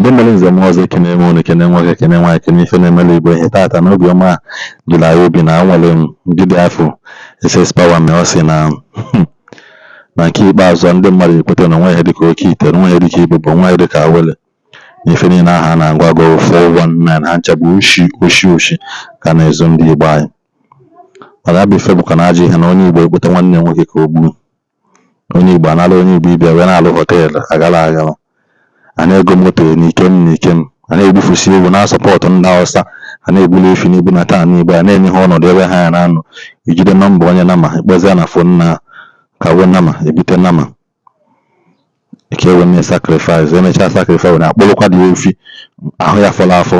Ndị mere nze m ọzọ, ekene m unu, ekene nwoke, ekene nwaanyị, ekene ife na-emere Igbo ihe tata na obiọma jụrụ anyị obi na nwere ndị afọ SS Power mee. Ọ sị na na nke ikpeazụ ndị mmadụ ekweta na onwe ihe dịka oke ite, onwe ihe dịka ibubo, onwe ihe dịka awele na ife niile ahụ a na-agwa agụ 419 ha ncha bụ oshi oshi oshi ka na-ezo ndị Igbo anyị. Mana ya bụ ife bụkwa na ajọ ihe na onye Igbo ekpota nwanne ya nwoke ka o gbuo onye Igbo, anara onye Igbo ibe wee na-alụ hotel agara agara, a na-ego moto n'ikem n'ikem, a na-egbufusi ewu na-asọpọtụ ndị Hausa, a na-egbuli efi n'ibu na taa n'Igbo, a na-enye ha ọnọdụ ebe ha ya na-anọ. Ijide nọmba onye nama ekpezie na phone na kawo nama ebute nama ka e wee mee sacrifice. Emechaa sacrifice na akpụrụkwa dị efi ahụ ya fọrọ afọ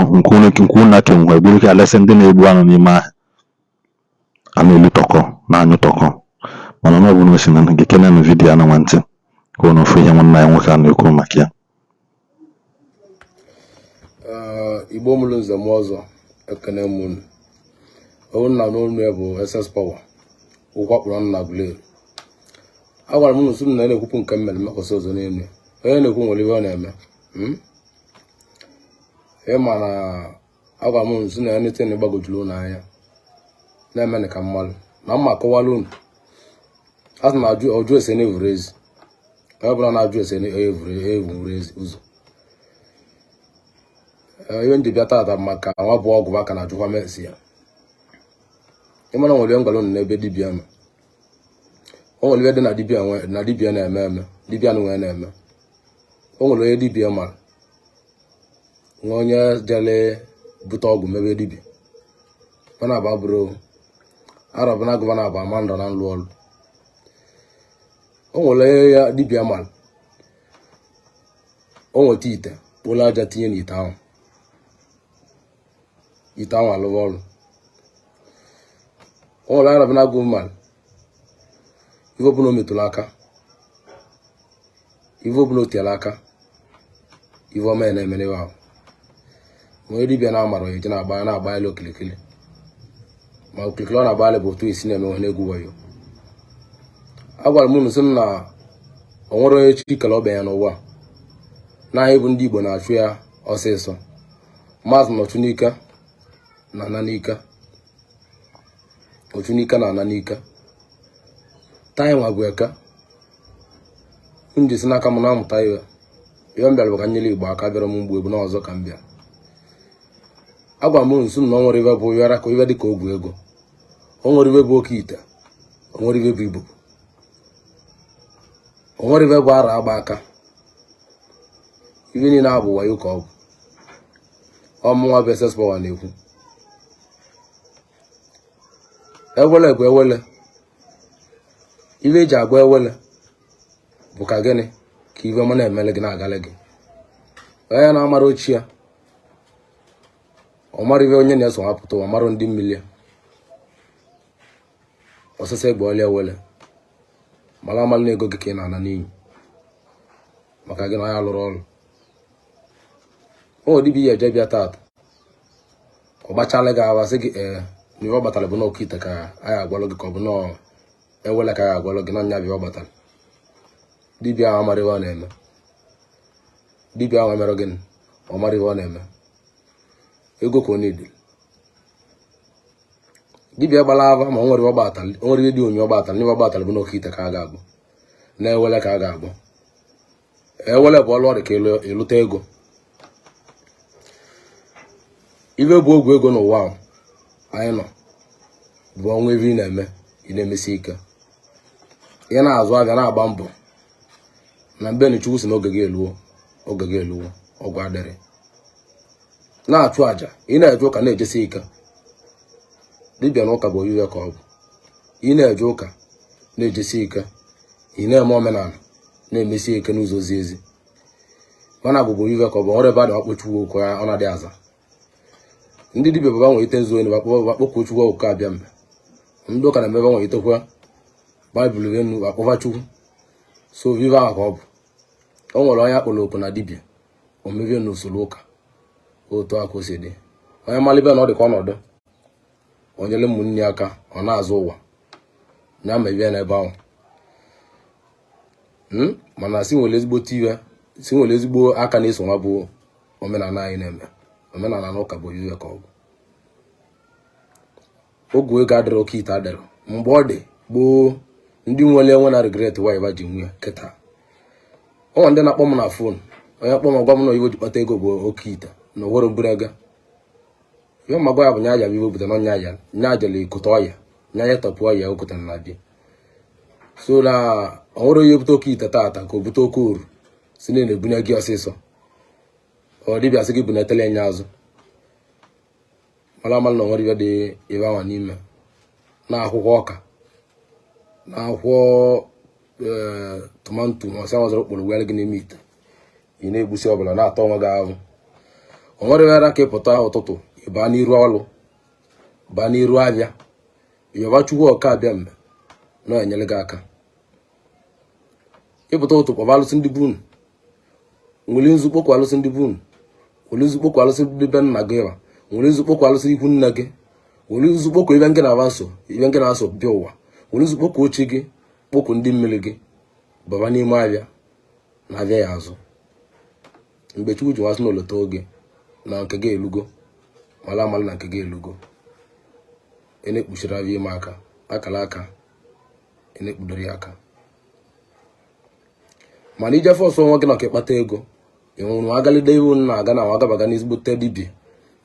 nkwu na kenwe egburu ka alesị ndị na-egbu anụ n'ime ahịa, a na-elu tọkọ na-anyụ tọkọ. Mana ọ bụrụ na o si na gị kenenụ vidiyo anụ nwa ntị ka unu fụ ihe nwanne anyị nwoke a na-ekwu maka ya. Igbo mụrụ nze m ọzọ, ekene m unu. Ọwụ nna n'olu ya bụ SS Power ụkwa kpụrụ nna Aguleri. Agwara m unu sị m na na-ekwupụ nke m mere mmekwasị ọzọ n'elu. Onye na-ekwu nwere ihe ọ na-eme. Ịma na agwara m unu sị na anything gbagojuru unu anya na-eme ka mmalụ na mma akọwala unu. A sị na ọjụ ese na-evuru ezi, onye ọbụla na-ajụ ese na-evuru ezi ụzọ. Ihe m ji bịa tata maka nwa bụ ọgwụ aka na-ajụkwa mesi ya. Ịmara nwere ngwara unu n'ebe dibịa nọ, o nwere ihe dị na dibịa na dibịa na-eme eme, dibịa nwe na-eme. O nwere onye dibịa mara nwe onye jere bute ọgwụ mebe dibịa mana aba bụrụ arọbụna gụba na aba ama ndọ na nlụ ọlụ. O nwere onye ya dibịa mara, o nweta ite kpụrụ aja tinye n'ite ahụ, ite ahụ alụwa ọrụ. O nwere arọbụna gụ mara ife ọbụla o metụrụ aka, ife ọbụla o tinyere aka, ife ọma ya na-emere ahụ. Onye dibịa na-amara onye ji na-agba na-agba elu okilikili, ma okilikili ọ na-agba bụ otu esi na-eme na-egwu wayo. Agwara m unu sị m na o nwere onye chi kere ọbịa ya n'ụwa na anyị bụ ndị Igbo na-achụ ya ọsịsọ. Maazị nọchụ n'ike na ana n'ike, ochu n'ike na ana n'ike. Taa anyị nwa bụ eke m ji si n'aka m na-amụta ihe. Ihe m bịara bụ ka m nyere Igbo aka, bịara m mgbu ebu na ọzọ ka m bịa. Agwara m unu sị m na o nwere ibe bụ yara ka ibe dị ka ogwu ego, o nwere ibe bụ oke ite, o nwere ibe bụ ibu, o nwere ibe bụ ara agba aka. Ibe niile abụ wayo ka ọ bụ. Ọmụnwa bụ SS Power na-ekwu ewele bụ ewele. Ibe eji agba ewele bụ ka gịnị ka ibe ọma na-emele gị na-agala gị. Onye na-amara ochie ya ọ mara ibe onye na-eso hapụta, ọ mara ndị mmiri ya ọsịsọ egbe ọlịa ewele mara amara na ego gị ka ị na-ana n'iyi maka gị na onye alụrụ ọrụ. O nwere dibịa ihe eje bịa tata, ọ gbachala gị awa sị gị ee na ihe ọ gbatara bụ n'ọkụ ite ka anyị agwalụ gị, ka ọ bụ nọọ ewele ka anyị agwalụ gị na nya bụ ihe ọ gbatara. Dibịa ahụ amara ihe ọ na-eme. Dibịa ahụ emere gịnị? Ọ mara ihe ọ na-eme. Ego ka ọ na-ediri. Dibịa gbara ava ma o nwere ọ gbatara, o nwere ihe dị onye ọ gbatara, n'ihe ọ gbatara bụ n'oke ite ka a ga-agwọ, na ewele ka a ga-agwọ. Ewele bụ ọlụ ọ dị ka ịlụta ego. Ibe bụ ogwu ego n'ụwa anyị nọ bụ ọnwa ebe ị na-eme, ị na-emesi ike, ị na-azụ abịa na-agba mbọ na mgbe Chukwu si na oge gị eluo, oge gị eluo, ọgwụ adịrị na-achụ àjà, ị na-eje ụka na-ejesi ike. Dibịa na ụka bụ oyiwe ka ọ bụ. Ị na-eje ụka na-ejesi ike, ị na-eme omenala na-emesi ike n'ụzọ zi ezi, mana bụ oyiwe ka ọ bụ. Nwere ebe a na-akpọ Chukwu okwu ọ na-adị aza. Ndị dibịa baba nwere ite nzu enu bakpọkuo Chukwu okwu abịa mgbe ndị ụka na-emebe nwere itekwa baịbụl enu akpọva Chukwu. So viva ahụ ka ọ bụ. O nwere onye akpọrọ oku na dibịa omebie n'usoro ụka otu a ka o si dị. Onye malibe na ọ dị ka ọnọdụ o nyere ụmụnne ya aka, ọ na-azụ ụwa ya ma ibia n'ebe ahụ. Mana si nwere ezigbo tiwe, si nwere ezigbo aka na-eso nwa bụ Omenala anyị na-eme, omenala na ụka bụ oyiwe ka ọ bụ. Ọgwụ ego adịrọ, oke ite adịrọ. Mgbe ọ dị gboo, ndị nwere enwe na regret why ba ji nwe kịta. Ọ ndị na-akpọ m na phone, onye kpọ m gwa m na iwe ji kpata ego bụ oke ite na owere mburu ego. Ihe ma gwa ya bụ nya aja iwe bute na nya aja nya ajala ikote ọya nya ya tọpụ ọya o kotere na bịa. So na ọ nwere onye bute oke ite tata ka o bute oke oru si na na-ebunye gị ọsịsọ. Ọ dibịa sị gị bunetele nya azụ mara amara na onwere ibe dị ebe anwa n'ime na akwụkwọ ọka na akwụkwọ tomato ma ọsị nwazara okporo were gị n'ime ite, ị na-egbusi ọbụla na-atọ onwe gị ahụ. O nwere ebe ka ịpụta ụtụtụ, ịbaa n'iru ọlụ, baa n'iru abịa, yọba Chukwu ọka abịa mgbe na enyere gị aka. Ịpụta ụtụ, kpọba alụsị ndị bunu, nwere nzu kpokwu alụsị ndị bunu, nwere nzu kpokwu alụsị ndị be nna gị, ba nwere nzu kpokwu alụsị ikwu nne gị, nwere nzu kpokwu ebe ngị na-aba nso, ebe ngị na-asọ bịa ụwa, nwere nzu kpokwu ochi gị, kpokwu ndị mmiri gị, baba n'ime abịa na abịa ya azụ. Mgbe Chukwu ji nwasị na oleta oge na nke gị elugo, mara amara na nke gị elugo. Ị na-ekpuchiri abịa ime aka akara aka, ị na-ekpudoro ya aka. Mana ije force onwe gị na ka ịkpata ego, ị nwụrụ agalide iwu na aga na agabaga n'ezigbote dibịa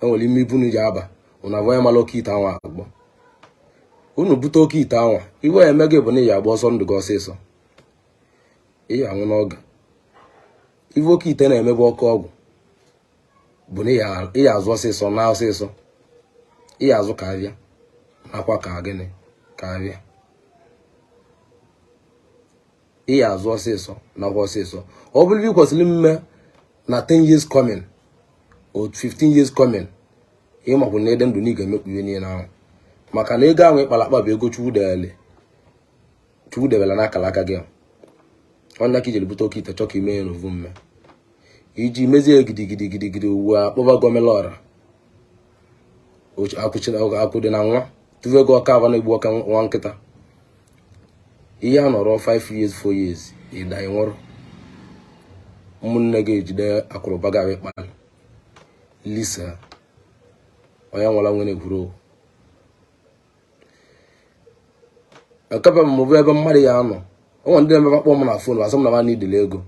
enwere ime ibu ji aba ụna abụọ ya mara oke ite anwa agbọ unu bute oke ite anwa. Iwe ya eme gị bụ na ị ya agba ọsọ ndụ gị ọsịsọ, ị ya anwụ n'oge. Iwe oke ite na-emebe ọkụ ọgwụ bụ na ị ya azụ ọsịsọ na ọsịsọ, ị ya azụ ka abịa nakwa ka gịnị ka abịa, ị ya azụ ọsịsọ nakwa ọsịsọ. Ọ bụrụ ị kwesịrị mme na 10 years coming or 15 years coming, ịmakwu na ede ndụ na ị ga-emekpu ihe niile ahụ, maka na ego ahụ ịkpara akpa bụ ego Chukwu debere, Chukwu debere n'akara aka gị. Ọnya ka ijiri bute oke ite chọọ ka ime ya n'ovu mme iji mezie gidigidi gidigidi ugbu a kpọba gọmela ọra akwụ dị na nwa tụrụ ego ọka aba na-egbu ọka nwa nkịta. Ihe a nọrọ 5 years, 4 years, ịda ịnwụrụ, ụmụnne gị ejide akụrụba gị ịkpali lisa onye nwara nwere ekwuru okwu. Ekebe m bụ ebe mmadụ ya anọ. O nwere ndị na-emebe akpọ m na phone asị m na ma n'idile ego.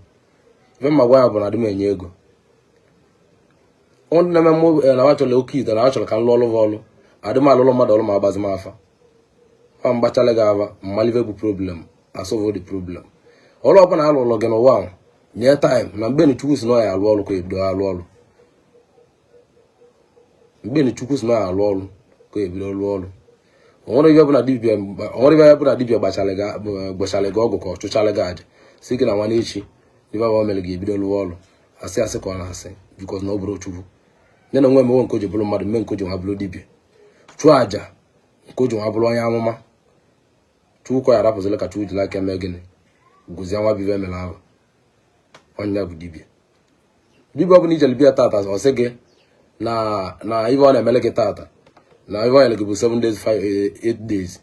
Ife mma gwa ya bụ na adị m enye ego. O ndị na-eme mụ na wa chọrọ oke ite na wa chọrọ ka m lụọ ọlụ ọlụ, adị m alụlụ mmadụ ọlụ ma agbazi m afa. Ọ mgbachala gị ava mmalive bụ problem, asolve the problem. Ọlụ ọbụla alụlụ gị n'ụwa ahụ nye time na mgbe Chukwu si na ọ ya alụ ọlụ ka ebido alụ ọlụ. Mgbe Chukwu si na ọ ya alụ ọlụ ka ebido lụọ ọlụ. Onwere ibe bụ na dibịa gbachala gị ọgwụ ka ọ chụchala gị aja si gị na nwa n'echi ibe abụ mere gị ebido lụọ ọlụ, asị asị ka ọ na-asị because na ọ bụrụ Chukwu nye na onwe emewe nke o ji bụrụ mmadụ, mme nke o ji nwa bụrụ dibịa, chụọ aja nke o ji nwa bụrụ onye amụma. Chukwu ka ya arapụzila ka Chukwu jiri aka eme gịnị gụzie nwa bibe emere ahụ. Ọnya bụ dibịa. Dibịa ọbụla ijere bịa tata ọ sị gị na na ibe ọ na-emele gị tata na ibe ọ nyere gị bụ 7 days, 5 8 days,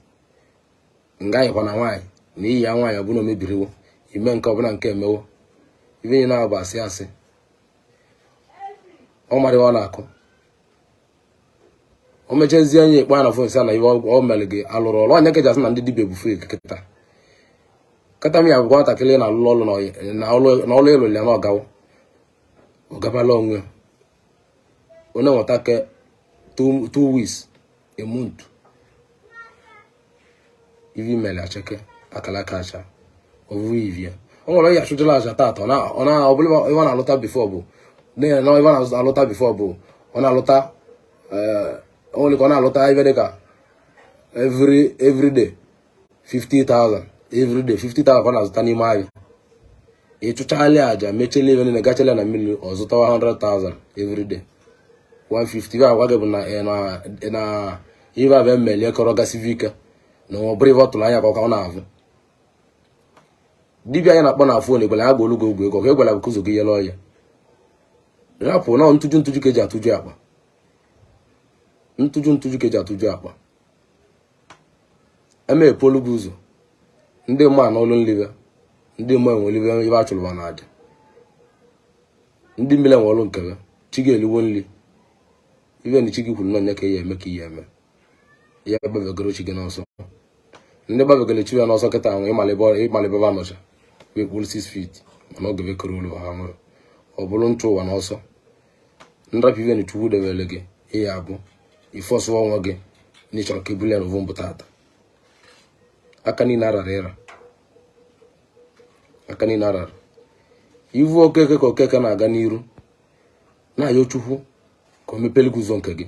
nga anyịkwa na nwaanyị na iyi ya nwaanyị ọbụla omebiriwo ime nke ọbụla nke emewo ibe niile ahụ bụ asị asị. Ọ mara ọ na-akụ o mechazie anya ikpe na phone sị na ibe ọ mere gị alụrụ ọrụ. Onye keji asị na ndị dibịa bụ fake kịta kịta m ya bụ nwatakịrị na-alụ ọrụ na ọrụ ịlụrụ ya na ọgawo ọgabala onwe onye nweta ke 2 weeks, a month, ivi mere acheke akara aka acha ọvụvụ ivie. O nwere onye achụjụla aja tata ọ na ọ bụla iwe na-alụta before bụ na iwe na-alụta before bụ ọ na-alụta o nwere ka ọ na-alụta ibe dịka every day 50,000, every day 50,000 ka ọ na-azụta n'ime ahịa. Ịchụchala aja mechela ebe niile gachala na mmiri ọ zụtawa 100,000 every day, 150. Ibe agwa gị bụ na na ibe abịa mmelie kọrọ gasivi ike na ọ bụrụ ibe ọ tụrụ anya ka ọ na-avụ. Dibịa anyị na-akpọ na phone egwela ya gwa olugo ogwu ego ka egwela bụ kụzụ gị yele ọya rapụ na ntụju ntụju ka eji atụju akpa, ntụju ntụju ka eji atụju akpa. Eme epolu gị ụzọ ndị mma na ọlụ nlibe, ndị mma enwelibe ibe achụrụ na aja, ndị mmiri enwe ọlụ nkebe, Chi gị eliwo nri. Ive na chi gị kwuru na onye ka ya eme ka ihe eme ya gbabegoro chi gị n'ọsọ. Ndị gbabegoro chi ya n'ọsọ kịta ahụ, ịmala ebe anọcha wee kpuru 6 feet, mana oge bekọrọ ụlọ ha nwere ọ bụrụ nchụ ụwa n'ọsọ. Nrapụ ive na Chukwu debere gị, ihe abụ ife ọsụwa onwe gị na ịchọrọ ka ebuli ya n'ovu mbụ tata. Aka niile arara ịra, aka niile arara ivu Okeke ka Okeke na-aga n'iru na-ayọ Chukwu ka o mepere gị ụzọ nke gị.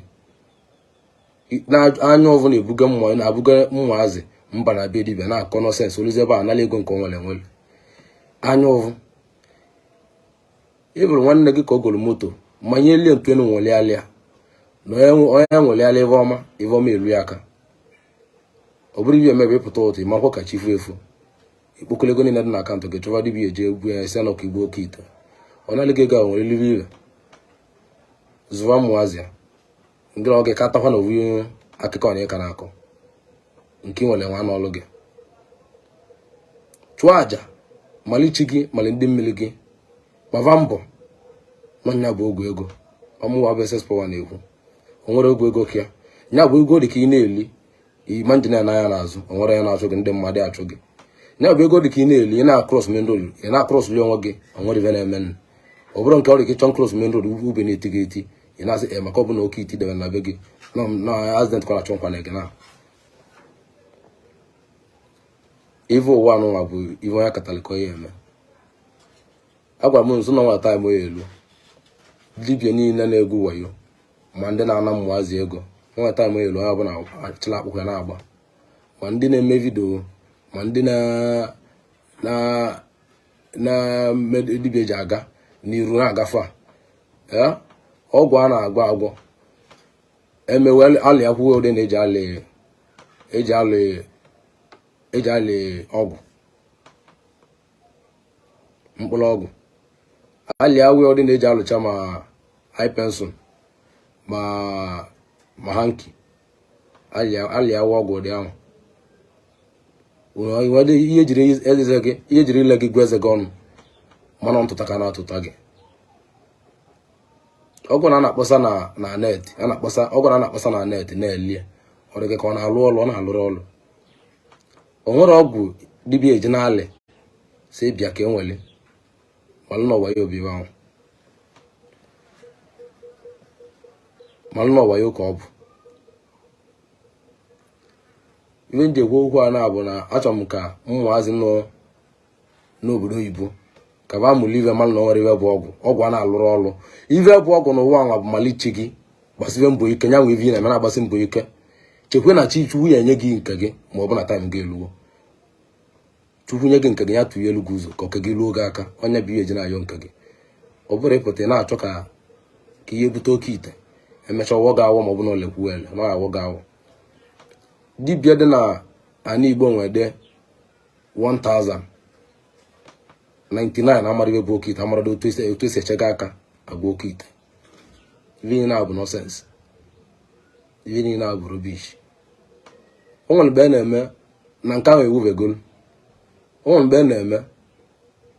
Anya ọvụ na-ebuga mmụọ, na-abuga mmụazị mba na be dibịa na-akọ nonsense oluzi ebe a nala ego nke o nwere enwere. Anya ọvụ ị bụrụ nwanne gị ka o goro moto manye lie ntụenu nwelialịa na onye nwelialịa ive ọma, ive ọma elu ya aka. Ọ bụrụ ibe emebe ịpụta ụtụ ịmakwa ka chi fu efu, ikpokolo ego niile dị na akaụntụ gị chọba dibịa eje egwu ya esi na ọka igbo oke ite ọ naghị ego ahụ nwere elibe ibe zụwa mmụazị ya ndị ọ gị ka atakwa na owu akụkọ na ịka na-akọ nke ị nwere nwa n'ọlụ gị. Chụọ aja mali chi gị, mali ndị mmiri gị, gbava mbọ n'ọnya bụ ogwu ego. Ọmụwa bụ SS Power na-ekwu o nwere ogwu ego ka ya nya bụ ego dị ka ị na-eli ịma njin n'anya n'azụ, o nwere ya na-achụ gị, ndị mmadụ achụ gị. Nya bụ ego dị ka ị na-eli, ị na-across main road, ị na-across li onwe gị, o nwere ife na-eme. Ọ bụrụ nke ọ dị ka ịchọ cross main road, ube na-eti gị eti, ị na-asị e maka ọ bụ na oke iti debere na be gị na accident kwara achọ nkwa na gị na ife ụwa anụnwa bụ ife onye katọlik ya eme. Agwara m nso na nwa time oya elu dibịa niile na-egwu wayo ma ndị na-ana mmụazị ego nwa time oya elu onye ọbụla achịla akpụkpọ ya na-agba, ma ndị na-eme video, ma ndị na na dibịa eji aga n'iru na-agafe a ọgwụ a na-agwọ agwọ emewe alị akwụkwọ ụdị na eji alị eji alị eji alị ọgwụ mkpụrụ ọgwụ alị awụ ụdị na eji alụcha ma eye pencil ma hanky alị awụ ọgwụ ụdị ahụ. Ihe jiri eze gị, ihe jiri ile gị gwa eze gị ọnụ mana ntụta ka na-atụta gị. Ọgwụ na na-akpọsa na net a na-akpọsa ọgwụ na na-akpọsa na net na-elie ọ dị gị ka ọ na-alụ ọlụ, ọ na-alụrụ ọlụ. O nwere ọgwụ dibịa eji na-alị si bịa ka enwele malụ na ọwa ya obi ahụ, malụ na ọwa ya ka ọ bụ. Ife m ji ekwu okwu a na-abụ na achọrọ m ka ụmụazị nọ n'obodo oyibo ka ba mụrụ ive, malụ na o nwere ive bụ ọgwụ, ọgwụ a na-alụrụ ọlụ. Ive bụ ọgwụ n'ụwa nwa bụ malichi gị gbasibe mbọ ike, nya nwe ive ị na-eme na-agbasi mbọ ike, chekwe na chi Chukwu ya enye gị nke gị ma ọ bụ na time gị eluwo. Chukwu nye gị nke gị, ya tụnye elu gị ụzọ ka oke gị luo gị aka. Onye bụ ihe eji na-ayọ nke gị, ọ bụrụ ịpụta ị na-achọ ka ihe bute oke ite emechaa ọwọ gị awọ ma ọ bụ na olekwu ele na awọ gị awọ. Dibịa dị na ana Igbo nwede 1099 amara ibe bụ oke ite, amara otu esi eche gị aka agwa oke ite. Ife niile abụ nonsense, ife niile abụ rubbish. O nwere mgbe a na-eme na nke ahụ ewubegolu. O nwere mgbe a na-eme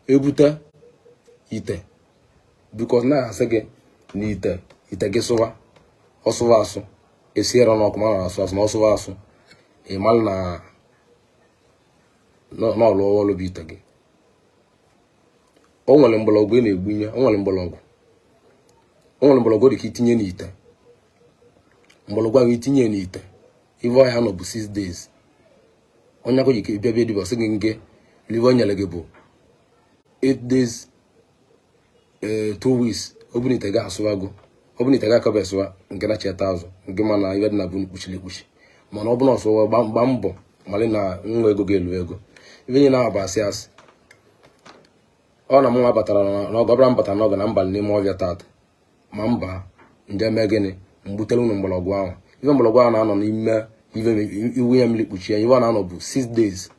ebute ite because na-asị gị na ite ite gị sụwa ọsụwa asụ esiere n'ọkụ ma na asụ asụ na ọsụwa asụ ị malụ na n'ọlụ ọlụ bụ ite gị. O nwere mgbọrọgwụ ị na-egbunye, o nwere mgbọrọgwụ, o nwere mgbọrọgwụ dị ka itinye n'ite, mgbọrọgwụ ahụ itinye n'ite ive ọhịa nọ bụ 6 days. Onye akọ ji bịa bịa dibịa sị gị nge live o nyere gị bụ 8 days, 2 weeks. Ọ bụrụ ite gị asụwago, ọ bụrụ ite gị akọba esụwa nke na cheta azụ nke mana ibe dị na bụ kpuchiri ekpuchi, mana ọ bụrụ ọsụwa gba mbọ malị na nwa ego ga-elu ego. Ibe niile ahụ bụ asị asị. Ọ na mụnwa batara n'ọgọ, ọbụla m batara n'ọgọ na mbalị n'ime ọbịa tata ma mba nje mee gịnị mgbutere unu mgbọrọgwụ ahụ. Ife mgbọrọgwụ ahụ na-anọ n'ime ife iwu ya mmiri kpuchie ya, ife ọ na-anọ bụ 6 days,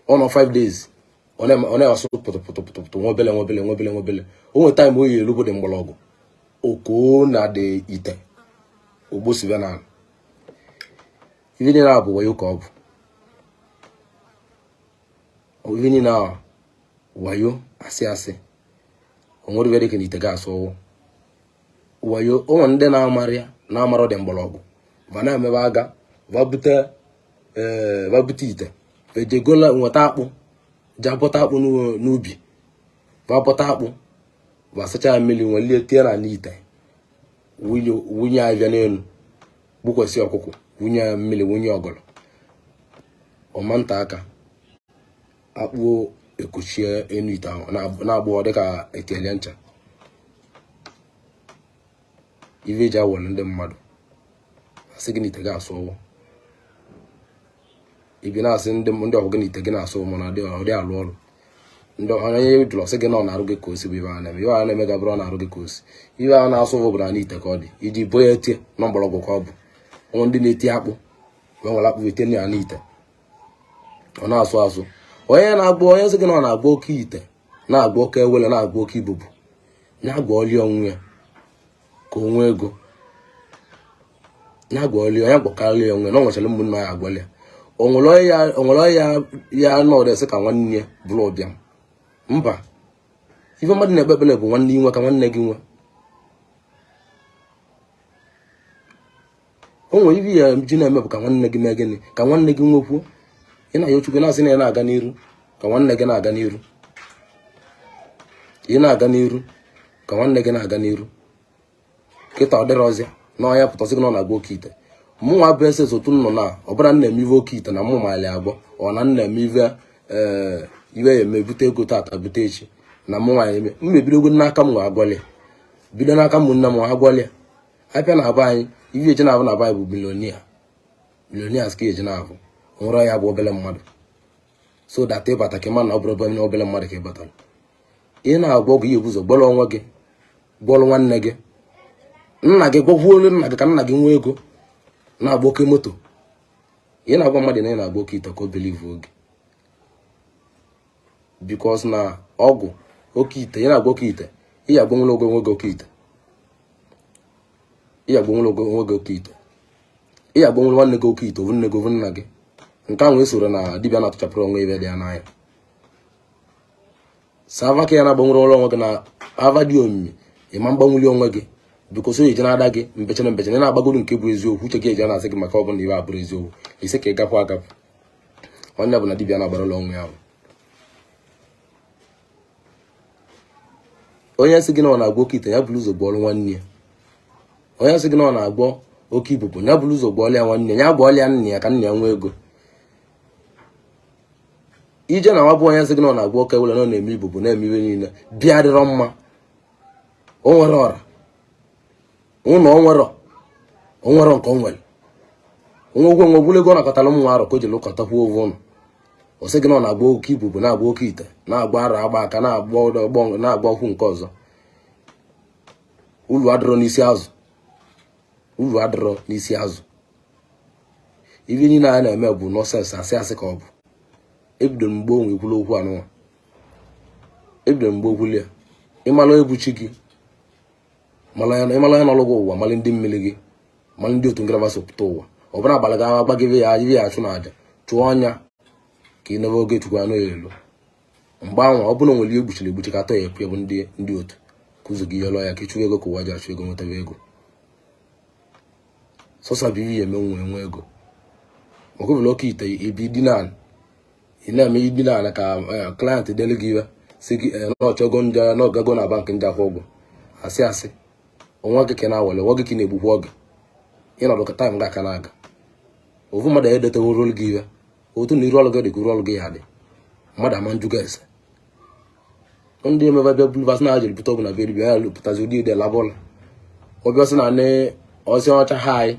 ọ nọ 5 days, ọ na-asụ pụtụ pụtụ pụtụ pụtụ nwobele nwobele nwobele nwobele. O nwere time oyi elu bụ dị mgbọrọgwụ okoo na dị ite ogbosibe na ife niile ahụ bụ wayo ka ọ bụ. Ife niile ahụ wayo asị asị. O nwere ife dịka na ite ga-asụ ọwụ Wayo ụmụ ndị na-amara ya na-amara dị mgbọrọgwụ va na-emebe aga va bute ee va bute ite ejegola nweta akpụ je bọta akpụ n'ubi va bọta akpụ va sacha ya mmiri nwelie tie na n'ite wunye avịa n'elu gbukwasị ọkụkọ wunye ya mmiri wunye ọgọlọ ọmanta aka akpụ ekochie enu ite ahụ na-agbọ dịka ekelie ncha. Ife eji awọrọ ndị mmadụ asị gị na ite gị asụọwọ ibi na-asị ndị ọgwụ gị na ite gị na-asụ mana ọ dị alụ ọrụ. Ndị onye jụrụ ọsị gị na ọ na-arụ gị ka o si bụ ibe a na-eme ibe a na-eme gabụrụ ọ na-arụ gị ka o si ibe a na-asụ bụ na ite ka ọ dị iji bo ya etie na mgbọrọgwụ ka ọ bụ. Ụmụ ndị na-eti akpụ wee nwere akpụ etie ya n'ite ọ na-asụ asụ. Onye na-agba onye sị gị na ọ na-agba oke ite na-agba oke ewele na-agba oke ibubu na-agba ọlị onwe ya ka o nwee ego na-agba ọlị onye gbakarịa onwe na ọ nwechara ụmụnne ya agwalị ya onwere onye ya nọdụ ese ka nwanne ya bụrụ ụbịam mba. Ife mmadụ na-ekpe ekpere bụ nwanne inwe ka nwanne gị nwe. O nwere ife ya ji na-eme bụ ka nwanne gị mee gịnị ka nwanne gị nwekwuo. Ị na-ayọ Chukwu na-asị na ị na-aga n'iru ka nwanne gị na-aga n'iru, ị na-aga n'iru ka nwanne gị na-aga n'iru. Kịta ọ dịrọzịa na ọnya pụtasị gị na ọ na-agba oke ite. Mụnwa bụ ese otu nọ na ọbụla m na-eme ive oke ite na mụ maali agbọ ọ na m na-eme ive ee ive ya eme bute ego tata bute echi na mụ nwa eme m ebidogo n'aka m nwa agwọlịa bido n'aka ụmụnne m agwọlịa apịa na abụ anyị ive eji na-abụ na abụ anyị bụ billionaire billionaires ka eji na-abụ nwere ya bụ obele mmadụ so that ịbata ka ịma na ọ bụrụ obele mmadụ ka ị batara. Ị na-agwọ ọgwụ ihe ebu ụzọ gwọrọ onwe gị gwọrọ nwanne gị nna gị gwọkwuolu nna gị ka nna gị nwee ego na-agba oke moto. Ị na-agwa mmadụ na ị na-agba oke ite ka o believe oge because na ọgwụ oke ite ị na-agba oke ite ị ya agbanwere onwe gị oke ite ị ya agbanwere onwe gị oke ite ị ya agbanwere nwanne gị oke ite ovu nne gị ovu nna gị. Nke ahụ esoro na dibịa na-atụchapụrụ onwe ibe dị ya n'anya. Sava ka ya na-agbanwere onwe gị na ava dị omimi ịma mgbanwuli onwe gị because o eji na-ada gị mbechana mbechana ị na-agbagoro nke bụ eziokwu uche gị eji na-asị gị maka ọ bụla iwe abụrụ eziokwu ise ka ị gapụ agapụ. Onye bụ na dibịa na-agbarala onwe ya. Onye sị gị na ọ na-agwọ oke ite ya buru ụzọ gwọọrọ nwanne ya. Onye sị gị na ọ na-agwọ oke ibubo ya buru ụzọ gwọọrọ ya nwanne ya gwọọrọ ya nna ya ka nna ya nwee ego. Ije na nwa bụ onye sị gị na ọ na-agwọ oke ewele na ọ na-eme ibubo na-eme ibe niile bịa dịrọ mma o nwere ọra ụlọ o nwere nke o nwere onwekwe nwe obulu ego ọ nakọtara ụmụ arọ ka o ji lụkọtakwuo ovu ụlọ. Ọ sị gị na ọ na-agba oke ibubo na-agba oke ite na-agba arọ agba aka na-agba ọgbọ na-agba ọkwụ nke ọzọ. Uru adịrọ n'isi azụ, uru adịrọ n'isi azụ. Ife niile a na-eme bụ nonsense asị asị ka ọ bụ. Ebidoro mgbe onwe ekwula okwu anụnwa ebidoro mgbe okwuli ya ịmala ebuchi gị ịmala ya n'ọlụ gị ụwa mala ndị mmiri gị mala ndị otu ngalaba so pụta ụwa ọ bụrụ abalị ga agba gị ya ibe ya achụ na aja chụọ ọnya ka ị nebe oge chukwu anụ elu. Mgbe ahụ ọ bụrụ na nwere ihe egbuchiri egbuchi ka atọ ya ekwe bụ ndị otu ka ụzọ gị yọrọ ya ka ịchụwa ego ka ụwa ji achụ ego nwetaba ego. Sọsọ bụ ihe eme nwe nwe ego maka obere oke ite ibi dị na ị na-eme ibi na ka client delu gị iwe si gị na ọchọgo ndị na ọgago na bankị ndị akwụ ụgwọ asị asị onwe gị ka na-awale onwe gị ka na-egbukwa oge ịnọdụ ka time ga-aka na-aga ofu mmadụ edeteworo gị iwe otu na iru ọrụ gị dị ka iru ọrụ gị ya dị mmadụ ama njuga ese ndị emebe bịa bulu basị na ajiri bute ọgwụ na be dibịa ya pụtazi ụdị ide labụla ọbịa sị na nne ọsị ọcha ha anyị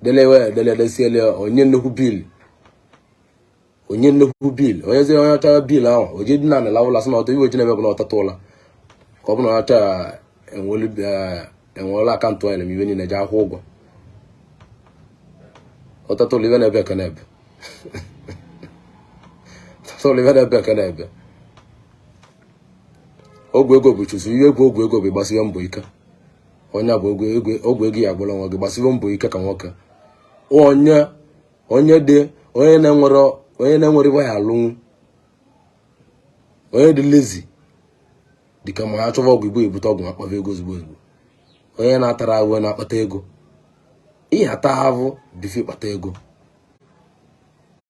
delewe dele desiele onye nnukwu biil onye nnukwu biil onye zi onye ọcha biil ahụ o ji dị na ala sị na ọtọ iwe ji na-eme bụ na ọtata ụla ka ọ bụ na onye ọcha enwere akaụntụ anyị na iwe niile ji akwụ ụgwọ ọtata ụlọ iwe na-ebe ka na-ebe ọtata ụlọ iwe na-ebe ka na-ebe. Ọgwụ ego bụ chụsụ ihe egwu ọgwụ ego bụ ịgbasiwe mbọ ike onye bụ ọgwụ ego ya agwụla onwe gị gbasiwe mbọ ike ka nwoke onye onye dị onye na-enwere ibe ya alụnwu onye dị lazy dịka ma ha chọwa ọgwụ igbo ebute ọgwụ akpava ego ozugbo ozugbo. Onye na-atara ahụ na-akpata ego. Ihe ata ahụ before ịkpata ego.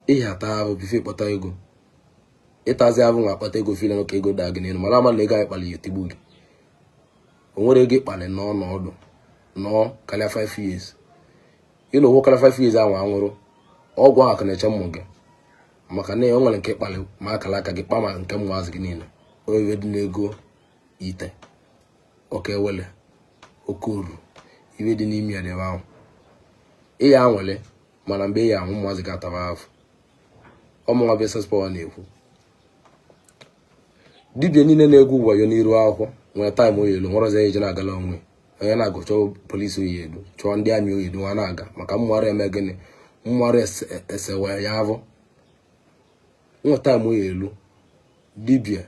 Ihe ata ahụ before ịkpata ego. Ịtazi ahụ nwa akpata ego, feel ka ego daa gị n'elu, mara ama na ego anyị kpali ya etigbu gị. O nwere ego ịkpali nọọ n'ọdụ nọọ karịa 5 years. Ịnọ owo karịa 5 years ahụ, anwụrụ ọgwụ ahụ ka na-eche mmụ gị, maka na o nwere nke ịkpali ma akara aka gị kpa ma nke mmụazị gị niile. Onye dị n'ego ite oke ewele oke oru, iwe dị n'ime ya debe ahụ ị ya anwale, mana mgbe ị ya anwụ, ụmụazị ga-ataba afụ. Ọmụnwa bụ SS Power na-ekwu, dibịa niile na-egwu wayo n'iru akwụkwọ nwere time oyelu nwere eji na-agala onwe onye na-agụ, chọọ polisi oyi edu, chọọ ndị army oyi edu, nwa na-aga maka mmụọrụ eme gịnị, mmụọrụ esewe ya avụ nwe time oyelu. Dibịa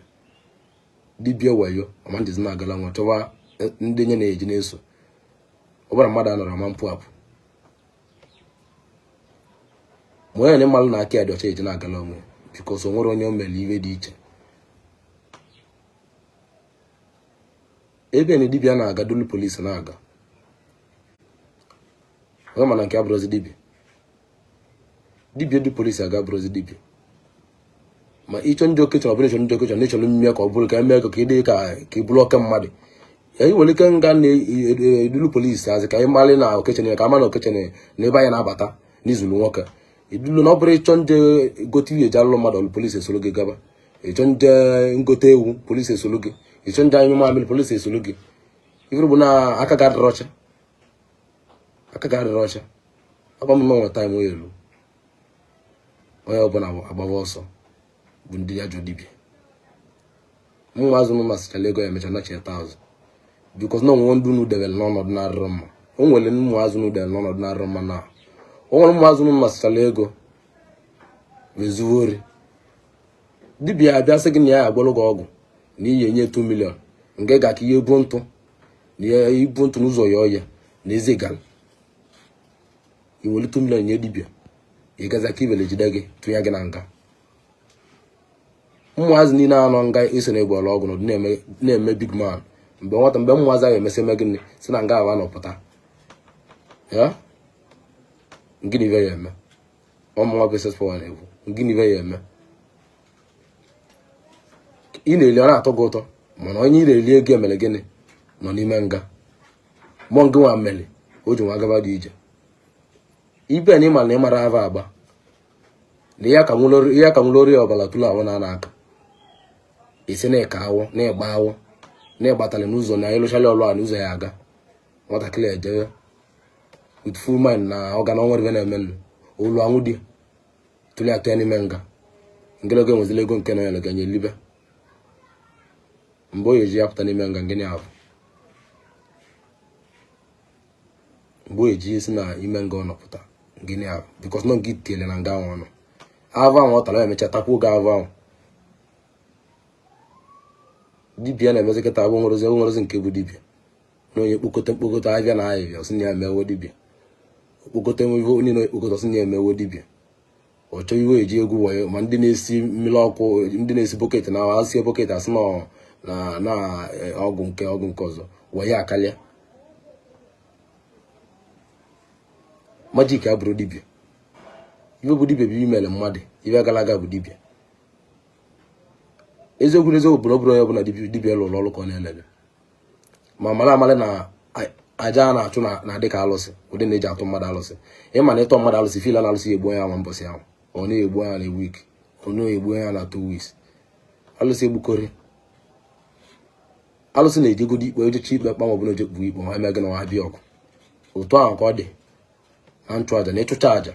dibịa wayo ọma njizi na-agala nwa, chọwa ndị nye na-eji na-eso. Ọ bụrụ mmadụ anọrọ ma mpụ apụ, ma onye na mmalụ na aka ya dị ọcha eji na-agala onwe, because o nwere onye o mere iwe dị iche. Ebe na dibịa na-aga dulu polisi na-aga onye, mana nke abụrụzi dibịa. Dibịa du polisi aga abụrụzi dibịa. Ma ịchọ ndị okechọrọ, ọ bụrụ ịchọ ndị okechọrọ na ịchọrọ mmịa ka ọ bụrụ ka eme ka ị dị ka ị bụrụ oke mmadụ ya, ị nwere ike nga na-edulu polisi azị ka ị malị na okechene, ka ama na okechene na ebe anyị na-abata n'izulu nwoke idulu. Na ọ bụrụ ịchọ nje gote ihe eji alụlụ mmadụ ọlụ, polisi esoro gị gaba. Ịchọ nje ngote ewu, polisi esoro gị. Ịchọ nje anyụ mamịrị, polisi esoro gị. Ifuru bụ na aka ga adịrị ọcha, aka ga adịrị ọcha. Agba m nwe time elu, onye ọbụla agbaba ọsọ bụ ndị ajọ dibịa. Mụ azụ m masịchala ego ya emecha nacheta azụ, because na onwe ndị unu debere n'ọnọdụ na-arịrọ mma. O nwere ụmụ azụ unu debere n'ọnọdụ na-arịrọ mma, na o nwere ụmụ azụ unu masịchala ego wezuo ori. Dibịa abịa sị gị na ya agwọrọ gị ọgwụ na iyi enye 2 million nke ga ka ihe bu ntụ na ihe ibu ntụ n'ụzọ ya ọya na eze gara i nwere 2 million nye dibịa, ị gazi aka ibele jide gị tụnye gị na nga. Ụmụazị niile anọ nga iso na egwọrọ ọgwụ nọdụ na-eme big man. Mgbe nwata, mgbe ụmụazị ahụ emesị eme gịnị, si na nga ahụ anọpụta ya, gịnị ibe ya eme? Ọmụnwa bụ SS Power na-ekwu, gịnị ibe ya eme? Ị na-eli, ọ na-atọ gị ụtọ, mana onye ị na-eli ego emere gịnị nọ n'ime nga. Mmụọ ngị nwa mere o ji nwa gaba dị ije ibe na ịma na ịmara ava agba na ihe ka nwụrụ ori ọbara tụrụ ahụ na aka isi na ịka awụ na ịgba awụ na ịgbatara n'ụzọ na ịlụchala ọlụ a n'ụzọ ya aga. Nwatakịrị ejebe with full mind na ọ ga na ọnwa ebe na-eme nnu olu anwụ di tụrụ atụ ya n'ime nga. Ngịlọga enwezila ego nke na ya ga nye libe mgbe o eji ya pụta n'ime nga. Ngịnị ahụ mgbe o eji si na ime nga ọ nọpụta, gịnị ahụ? Because nọ nke tiele na nga ahụ ọnụ avụ ahụ ọ tara ya emecha takwuo oge avụ ahụ. Dibịa na-emezi kịta abụ nwerezi nwerezi nke bụ dibịa na onye kpokọta mkpokọta abịa na ahịhịa ọsị na ya emewo dibịa, okpokọta iwe niile okpokọta ọsị na ya emewo dibịa. Ọ chọọ iwe eji egwu wayo, ma ndị na-esi mmiri ọkụ, ndị na-esi bucket na asie bucket asị na na ọgwụ nke ọgwụ nke ọzọ wayo akarịa. Magic abụrụ dibịa. Ibe bụ dibịa bụ imere mmadụ ibe gara aga bụ dibịa. Eziokwu na eziokwu bụ na ọ bụrụ onye ọbụla dibịa lụrụ ọrụ ka ọ na-elele, ma mara amalị na aja a na-achụ na-adị ka alụsị, ụdị na-eji atụ mmadụ alụsị. Ịma na ịtọ mmadụ alụsị fila na alụsị egbu onye ahụ mbọsị ahụ, ọ na-egbu anya na week, ọ na-egbu anya na 2 weeks. Alụsị egbukọrị alụsị na-ejegodi ikpe, ojechi ikpe kpa maọbụ na ojekpu ikpe ma eme gị na ọha bịa ọgụ. Otu ahụ ka ọ dị na nchụ aja na ịchụcha aja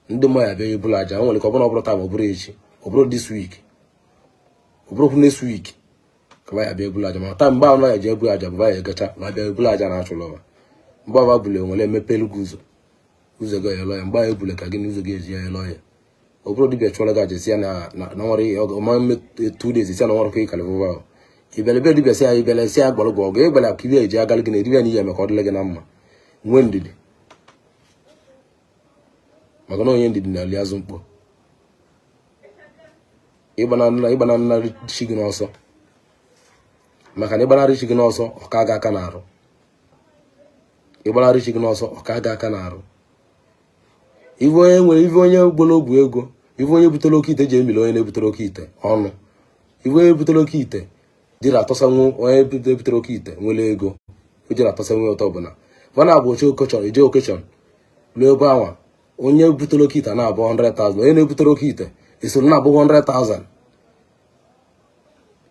ndị mmụọ ya bịa ebulu aja. O nwere ka ọ bụrụ, ọ bụrụ taa ma ọ bụrụ echi, ọ bụrụ this week, ọ bụrụkwu next week ka ba ya bịa ebulu aja. Ma taa mgbe ahụ na ya ji ebu aja bụ ba ya egacha ma bịa ebulu aja na achụlụ ọba. Mgbe ọba bule nwere emepelu gị ụzọ, ụzọ gị eyelọ ya. Mgbe ahụ ebule ka gị na ụzọ gị ezi ya eyelọ ya. Ọ bụrụ dibịa chụọrọ gị aja si ya na na nwere ọma 2 days si ya na nwere ka ịkalịvụva ahụ ịbịara bịa dibịa si ya ịbịara si ya gwara gị ọgụ ịgbara ka ibe eji agalị gị na edibịa na ihe eme ka ọ dịrị gị na mma. Nwee ndidi, maka na onye ndidi na-ali azụ mkpọ. Ịgbanarị chi gị n'ọsọ, maka na ịgbanarị chi gị n'ọsọ, ọ ka ga aka n'arụ. Ịgbararị chi gị n'ọsọ, ọ ka ga aka n'arụ. Ive onye nwere, ive onye gboro ogwu ego, ive onye butere oke ite ji emili onye na-ebutere oke ite ọnụ, ive onye butere oke ite jiri atọsanwu onye butere oke ite nwere ego o jiri atọsanwu ụtọ bụ na va na-abụ oche occasion eje occasion ruo ebe anwa, onye butere oke ite na-abụ 100,000, onye na-ebutere oke ite esoro na-abụ 100,000.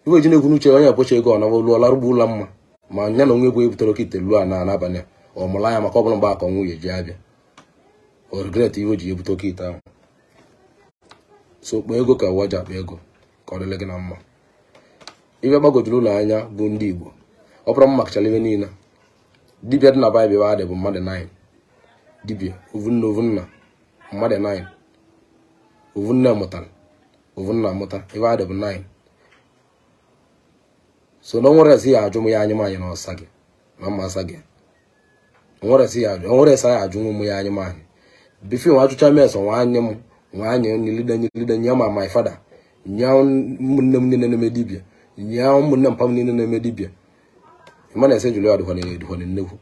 Iwe ji na-ekwu n'uche onye abụcha ego ọ na lụọ larụgbu ụlọ mma, ma nya na onwe bụ ebutere oke ite luo na n'abalị ọ mụrụ anya, maka ọ bụla mgbe akọ nwunye ji abịa, o regret ihe o ji ebute oke ite ahụ. So kpọọ ego ka ụwa ji akpa ego, ka ọ dịrị gị na mma. Ife gbagojuru ụlọ anya bụ ndị Igbo, ọ bụrụ m makachara ife niile dibịa dị na Baịbụl adị bụ mmadụ 9 dibịa, ovu nna, ovu nna, mmadụ 9, ovu nne mụtara, ovu nna amụta, ife adị bụ 9. So na onwere esi ya ajụ m ya anyị m anyị na ọsa gị na mma asa gị, onwere esi ya ajụ, onwere esi ya ajụ m ya anyị m anyị before nwa ajụcha m eso nwa anyị m nwa anyị nyilide nyilide nye ma my father, nye ụmụnne m niile na-eme dibịa, nye ụmụnne mpa m niile na-eme dibịa. Ịma na ese jụrụ ya dịkwana dịkwana nnekwu.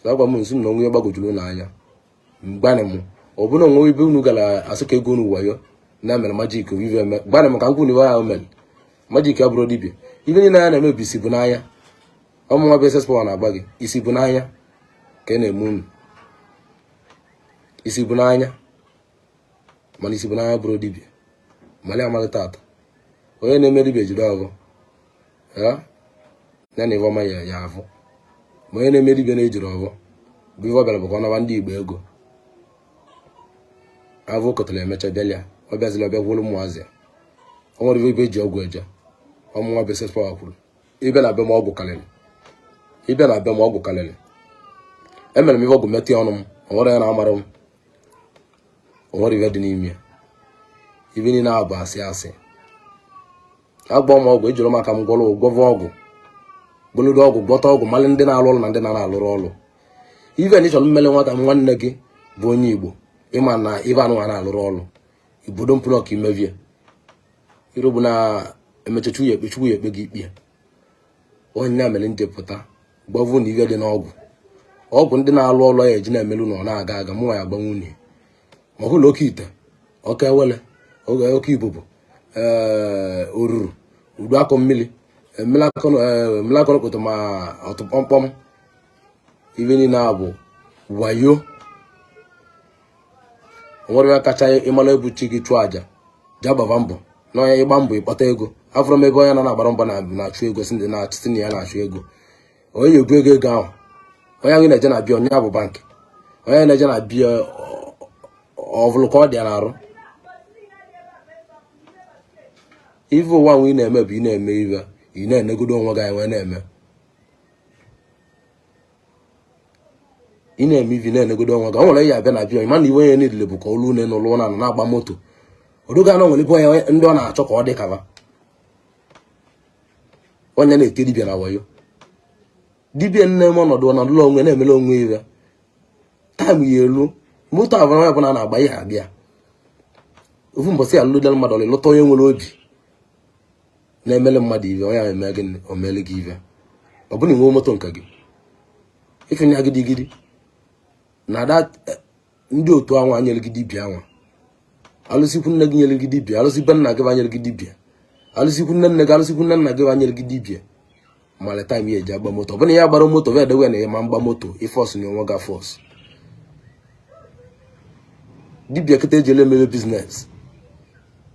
So agwa m nsu na onwe ya gbagojuru n'anya mgbanị m, ọ bụrụ na onwe ibe unu gara asị ka ego unu wayo na mere magic ive eme, gbanị m ka m kwụ na iwe ahụ mere magic abụrụ dibịa. Ibe niile anya na-eme bụ isi bụ n'anya. Ọmụnwa bụ SS Power na-agba gị isi bụ n'anya ka ị na-eme unu isi bụ n'anya, mana isi bụ n'anya bụrụ dibịa mali amalị tata. Onye na-eme dibịa jiri ọgụ ya ya na ife ọma ya ya afụ, ma onye na-eme dibịa na-ejiri ọgụ bụ ife ọ bịara bụ ka ọ naba ndị Igbo ego avụ kọtara emecha bịalịa, ọ bịazila ọbịa gwụrụ ụmụazị ya. O nwere ife eji ọgwụ eje. Ọmụnwa bụ SS Power kwuru, ịbịa na be m ọgwụ karịrị, ịbịa na be m ọgwụ karịrị. Emere m ife ọgwụ metụ ọnụ m, o nwere ya na-amara m, o nwere ife dị n'ime ya. Ife niile ahụ bụ asị asị. Agba m ọgwụ, ejiri m aka m gwọrọ gwọvọ ọgwụ, gwolodo ọgwụ, gwọta ọgwụ, malị ndị na-alụ ọrụ na ndị na-alụrụ ọrụ. Ife na ịchọrọ mmele nwata nwanne gị bụ onye Igbo, ịma na ife anụ na-alụrụ ọrụ ibodo mpụrụ ọka imevie iro bụ na emecha chukwu ya ekpe, chukwu ya ekpe gị ikpe. Onye ya mere njepụta gbavu na ife dị n'ọgwụ, ọgwụ ndị na-alụ ọrụ ya eji na-emelu na ọ na-aga aga mụnwa ya agba nwunye ma ọ hụla oke ite, oke ewele, oke ibubo, ee oruru udu akọ mmiri mmiri akọrọkpọtọ ma ọtụ kpọmkpọm. Ife niile a bụ wayo. Onwere ya kacha ịmara ebu chi gị chụọ aja ji agbaba mbọ na onye ịgba mbọ ịkpata ego. Afọrọ m ebe onye na-agbara mbọ na-achụ ego si na ya na-achụ ego, onye na-ebu ego ego ahụ, onye ahụ na-eje na bịa onye bụ bankị, onye na-eje na bịa ọvụlụ ka ọ dị ya n'arụ. Ife ụwa nwe ị na-eme bụ ị na-eme ife ị na-enegodo onwe gị anya wee na-eme, ị na-eme ife na-enegodo onwe gị. O nwere ya abịa na bịa mana iwe onye niile bụ ka olu une n'ụlọ na na-agba moto odoga na nwere ebe onye ndị ọ na-achọ ka ọ dị kaba onye na-ete dibịa na wayo dibịa nne m ọnọdụ ọnọdụla onwe na-emere onwe ife time ya elu moto abụọ onye ọbụla na-agba ihe abịa ofu mbọsị ya lụdara mmadụ ọlụ lụta onye nwere obi na-emele mmadụ ive, onye ahụ eme gị omele gị ive, ọ bụrụ na ị nwee moto nke gị ife ya gidigidi na ada ndị otu anwa nyere gị dibịa anwa, alụsịkwu nne gị nyere gị dibịa, alụsị be nna gị banyere gị dibịa, alụsịkwu nne nne gị, alụsịkwu nne nna gị banyere gị dibịa, mara time ya eji agba moto. Ọ bụrụ na ya gbara moto va edewe na ya ma mgba moto ịforce na onwe ga force dibịa kịta ejele emebe business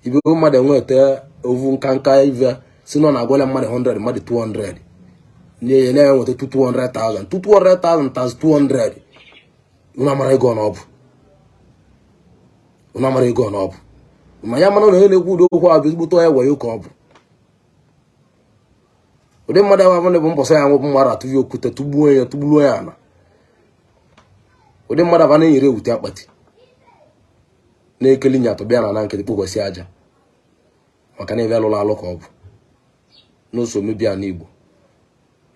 ibe mmadụ enweta ovu nka nka ive si nọ na-agwala mmadụ 100 mmadụ 200 na na-enweta 200,000 200,000 times 200, unu amara ego na ọ bụ, unu amara ego na ọ bụ. Ma ya mara na onye na-ekwu ụdị okwu ahụ bụ ezigbote onye wayo ka ọ bụ. Ụdị mmadụ ahụ bụ mbọsọ ya nwebụ mmadụ atụghị okwute tụgbuo ya, tụgbuo ya ala. Ụdị mmadụ abụ na-enyere ewute akpati na-ekeli nya tụbịa na na nkịtị kpokwasị aja maka na ebe alụrụ alụ ka ọ bụ n'ụzọ mebi ala Igbo.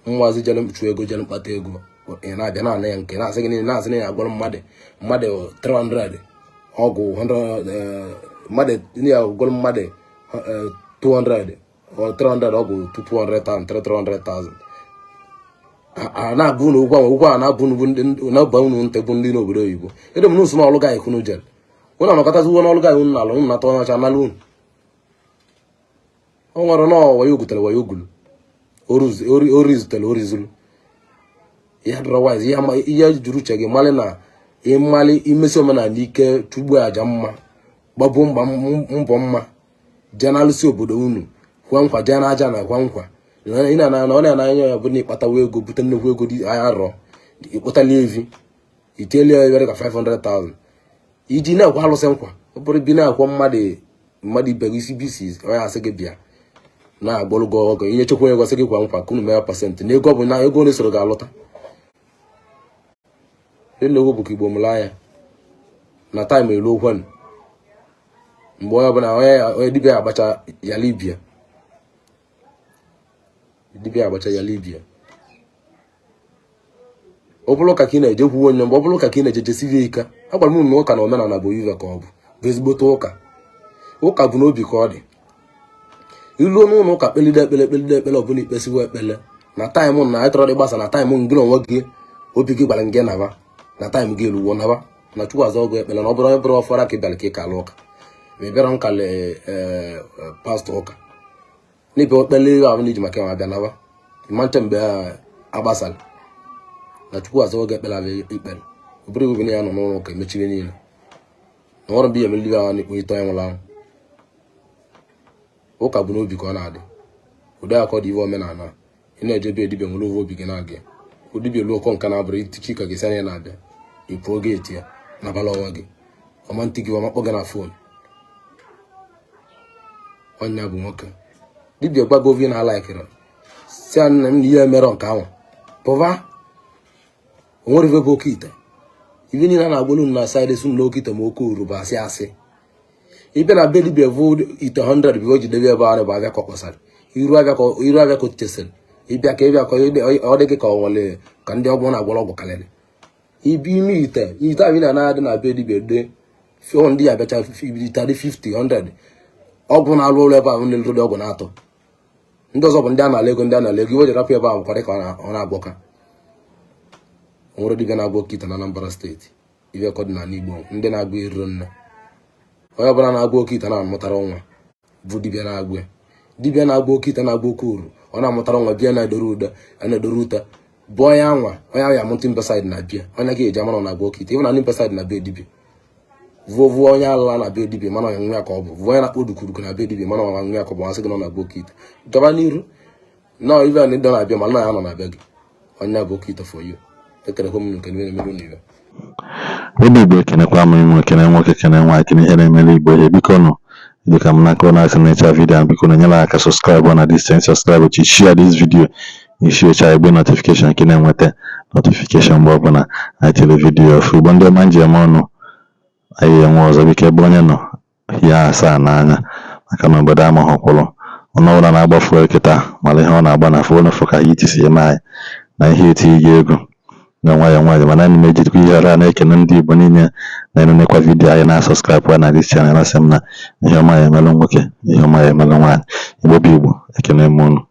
Nwazi jere mkpuchu ego jere mkpata ego ị na-abịa na-ana ya nke na-asị gị na-asị na ya agwara mmadụ mmadụ 300 ọgwụ 100 mmadụ ya agwara mmadụ 200 or 300 ọgwụ 200,000 300,000. A na-abụ unu okwu ahụ, okwu a na-abụ unu bụ ndị na-aba unu ntị bụ ndị n'obodo oyibo. Edo m n'uso n'ọlụ gaghị kunu jere unu anọkọtazi uwe n'ọlụ gaghị unu n'ala unu nata onye ọcha nala unu. O nwere na wayo ogutere wayo ogulu ori zutere ori zuru ihe dọrọ wise ihe juru uche gị mmalị na ịmalị imesi omenala ike, chugbuo aja mma, gbabuo mgba mbọ mma, jee na-alụsi obodo unu kwe nkwa, jee n'aja na kwe nkwa ị na na ọ na-anya ya bụ na ịkpatawa ego, bute nnukwu ego dị arọ, ịkpụtala evi, itieli ya ebe ka 500,000 iji na-ekwe alụsị nkwa. Ọ bụrụ bi na-ekwe mmadụ ibe gị isi bisi, onye asị gị bịa na-agbọrụ gị ọgụ ihe chekwa onye gosi gị kwa nkwa ka unu mee percent na ego ọ bụ na ego na-esoro gị alụta. Ndị nnukwu bụ ka Igbo mụrụ anya na time elu okwenụ mgbe onye ọbụla onye dibịa agbacha ya libia, dibịa agbacha ya libia. Ọ bụrụ ka ị na-eje kwuo onye mgbe ọ bụrụ ka ị na-eje jesivi ike. Agwara m na ụka na omenala bụ ive ka ọ bụ ezigbote ụka. Ụka bụ n'obi ka ọ dị. Iluo n'ụlọ ụka, kpelide ekpele, kpelide ekpele, ọbụla ikpesiwo ekpele na time na ịtọrọ dị gbasa na time ngị na onwe gị, obi gị gwara gị naba na time gị eluwo, naba na Chukwu azọ ọgụ ekpele. Na ọ bụrụ onye bụrụ ọfọrọ ka ị bịara ka ị kala ụka, ma ị bịara nkale pastọ ụka n'ịbịa ekpele ahụ na iji maka ya abịa, naba ịma nche mgbe agbasara na Chukwu azọ ọgụ ekpele abịa ikpere. Ọ bụrụ iwu na ya nọ n'ụlọ ụka emechiri niile na ọrụ mgbe ihe emeliri ahụ na-ekpo ịtọ ya nwụrụ anwụ. Ụka bụ n'obi ka ọ na-adị. Ụdị akọ dị ive omenala ị na-eje ebe dibịa nwere ovu obi gị na-aga ụdịbịa elu ọkọ nke na-abụrụ itichi ka gị sị na-abịa ị pụọ gate ya nabala onwe gị ọma ntị gị ọma kpọ gị na phone. Ọnya bụ nwoke dibịa gwago ovi na alaikiri si ya nna m na ihe mere nke ahụ pụva. O nwere ife bụ oke ite, ife niile a na-agbolu na side su na oke ite ma oke uru bụ asị asị. Ịbịa na be dibịa vụ ite 100 bụ o ji debe ebe ahụ bụ abịa ka ọ kpọsara iru abịa ka iru abịa ka o chesịrị ịbịa ka ịbịa ka ọ dị gị ka ọ nwere ka ndị ọgwụ na-agwọrọ ọgwụ karịrị ibi ime ite ite ahụ ị na-ana dị na be dibịa de fịọ ndị ya bịacha ite dị 50 100 ọgwụ na-alụ ụlọ ebe ahụ na-eluru dị ọgwụ na-atọ ndị ọzọ bụ ndị a na-ala ego, ndị a na-ala ego iwe ji rapụ ebe ahụ kwa ka ọ na-agwọka. O nwere dibịa na-agwọ oke ite na Anambra Steeti, ibe ka ọ dị n'ala Igbo, ndị na-agwọ eriro nne. Onye ọbụla na-agwọ oke ite na-amụtara nwa bụ dibịa na-agwọ ya. Dibịa na-agwọ oke ite, na-agwọ oke uru, ọ na-amụtara nwa bịa na-edoro ude na-edoro ute bụ onye anwa onye ahụ ya amụta mbeside na bịa onye ga-eji amara na-agwọ oke ite. Ịbụ na ndị mbeside na be dibịa vuo vuo onye alala na be dibịa mana onye nwa ya ka ọ bụ vuo onye na-akpọ dukuruku na be dibịa mana ọnwa nwa ya ka ọ bụ masị gị nọ na-agwọ oke ite gaba n'iru na ibe na ịdọ na-abịa ma na ya nọ na be gị onye bụ oke ite for you. Ekelekwa m nke na-emere unu ibe. Ndị Igbo, ekenekwa m ime, ekene nwoke, kene nwaanyị, kene ihe na-emere Igbo ihe. Biko nụ, dịka m n'aka na-asị na-echa video ahụ, biko na-enyere aka subscribe na this channel, subscribe chi, share this video, ishiecha igbe notification ka ị na-enweta notification mgbe ọbụla anyị tiri video ọfụ. Igbo ndị ọma nji eme ọnụ, anyị enwe ọzọ. Biko, ebe onye nọ ya asaa n'anya maka na obodo amaghọkwụrụ onye ọbụla na-agbafu kịta mara ihe ọ na-agba na phone fụ ka hit si eme anyị na ihe eti gị ego na nwayọọ nwayọọ. Mana ana m ejikwa ihe ọra na-ekene ndị Igbo niile na-enenekwa video anyị, na-asubscribe na this channel. Asị m na ihe ọma ya emelụ nwoke, ihe ọma ya emelụ nwaanyị. Igbo bụ Igbo, ekene m unu.